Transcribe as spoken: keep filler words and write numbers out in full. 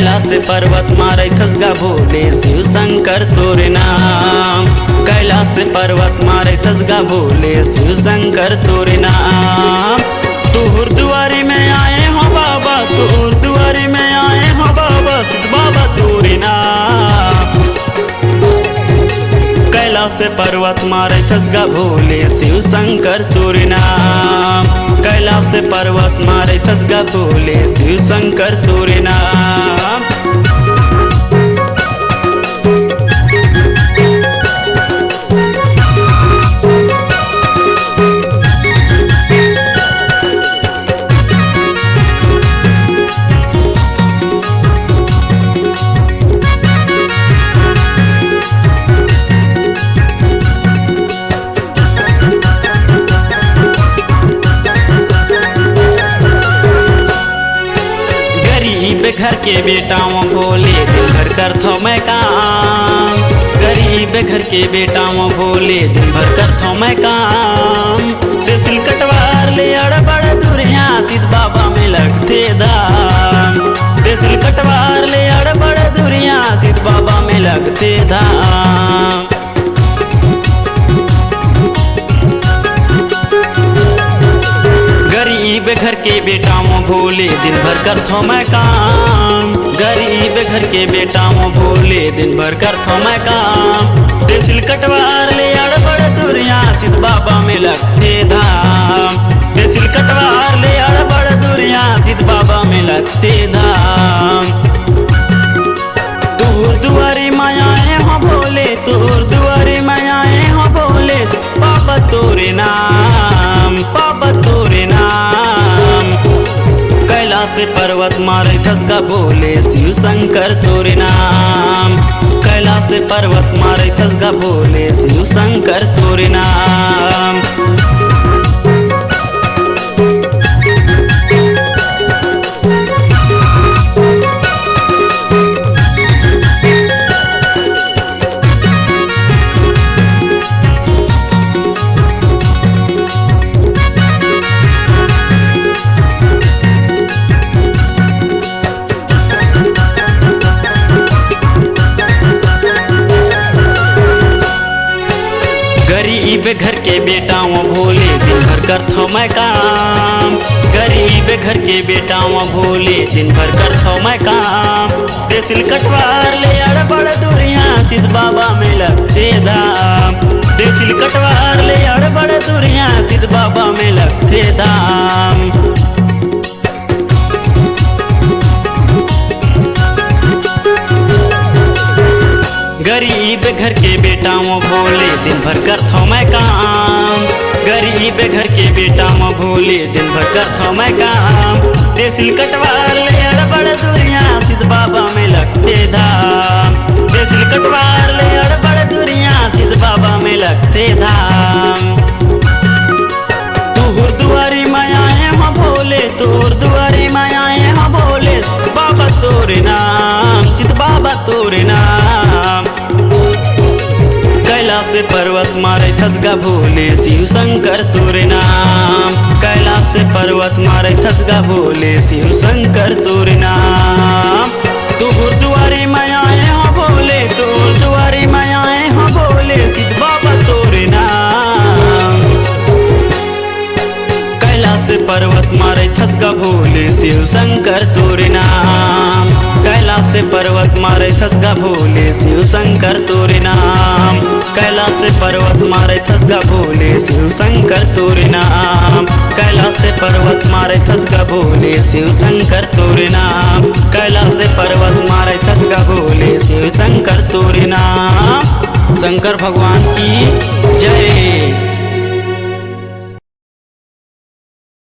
कैलाश पर्वत मा रहिथस गा भोले शिव शंकर तोर नाम। कैलाश पर्वत मा रहिथस गा भोले शिव शंकर तोर नाम। तोर दुआरी में आए हो बाबा, तोर दुआरी में आए हो बाबा, सिद्ध बाबा तोर नाम। कैलाश पर्वत मा रहिथस गा भोले शिव शंकर तोर नाम। कैलाश पर्वत मा रहिथस गा भोले शिव शंकर तोर नाम। गरीब घर के बेटा हूँ भोले, दिन भर करथों मैं काम। गरीब घर के बेटा हूँ भोले, दिन भर करथों मैं काम। त्रिशूल कटवार ले अड़बड़ दुरिया, सिद्ध बाबा में लगथे धाम। त्रिशूल कटवार ले अड़बड़ दुरिया, सिद्ध बाबा में लगथे धाम। गरीब घर के बेटा हूँ भोले, दिन भर करथों मैं काम। गरीब घर के बेटा हूँ भोले, दिन भर करथों मैं काम। त्रिशूल कटवार ले अड़बड़ दुरिया, सिद्ध बाबा में लगथे धाम। त्रिशूल कटवार ले अड़बड़ दुरिया, सिद्ध बाबा में लगथे धाम। तोर दुआरी मा आए हो भोले, तोर दुआरी मा आए हो भोले, पाबो तोर नाम, पाबो तोर नाम। कैलाश पर्वत मा रहिथस गा भोले शिव शंकर तोर नाम। कैलाश पर्वत मा रहिथस गा भोले शिव शंकर तोर नाम। गरीब घर के बेटा हूँ भोले, दिन भर करथों मैं काम। गरीब घर के बेटा हूँ भोले, दिन भर करथों मैं काम। त्रिशूल कटवार ले अड़बड़ दुरिया, सिद्ध बाबा में लगथे धाम। त्रिशूल कटवार ले अड़बड़ दुरिया, सिद्ध बाबा में लगथे धाम। गरीब घर के बेटा हूँ भोले, दिन भर करथों मैं काम। गरीब घर के बेटा हूँ भोले, दिन भर करथों मैं काम। त्रिशूल कटवार ले अड़बड़ दुरिया, सिद्ध बाबा में लगथे धाम। त्रिशूल कटवार ले अड़बड़ दुरिया, सिद्ध बाबा में लगथे धाम। तोर दुआरी मा आए हो भोले, तोर दुआरी मा आए हो भोले, बाबा तोर नाम, सिद्ध बाबा तोर नाम। कैलाश पर्वत मा रहिथस गा भोले शिव शंकर तोर नाम। कैलाश पर्वत मा रहिथस गा भोले शिव शंकर तोर नाम। तोर दुआरी मा आए हो भोले, तोर दुआरी मा आए हो भोले, सिद्ध बाबा तोर नाम। कैलाश पर्वत मा रहिथस गा भोले शिव शंकर तोर नाम। कैलाश पर्वत मा रहिथस गा भोले शिव शंकर तोर नाम। कैलाश पर्वत मा रहिथस गा भोले शिव शंकर तोर नाम। कैलाश पर्वत मा रहिथस गा भोले शिव शंकर तोर नाम। कैलाश पर्वत मा रहिथस गा भोले शिव शंकर तोर नाम। शंकर भगवान की जय।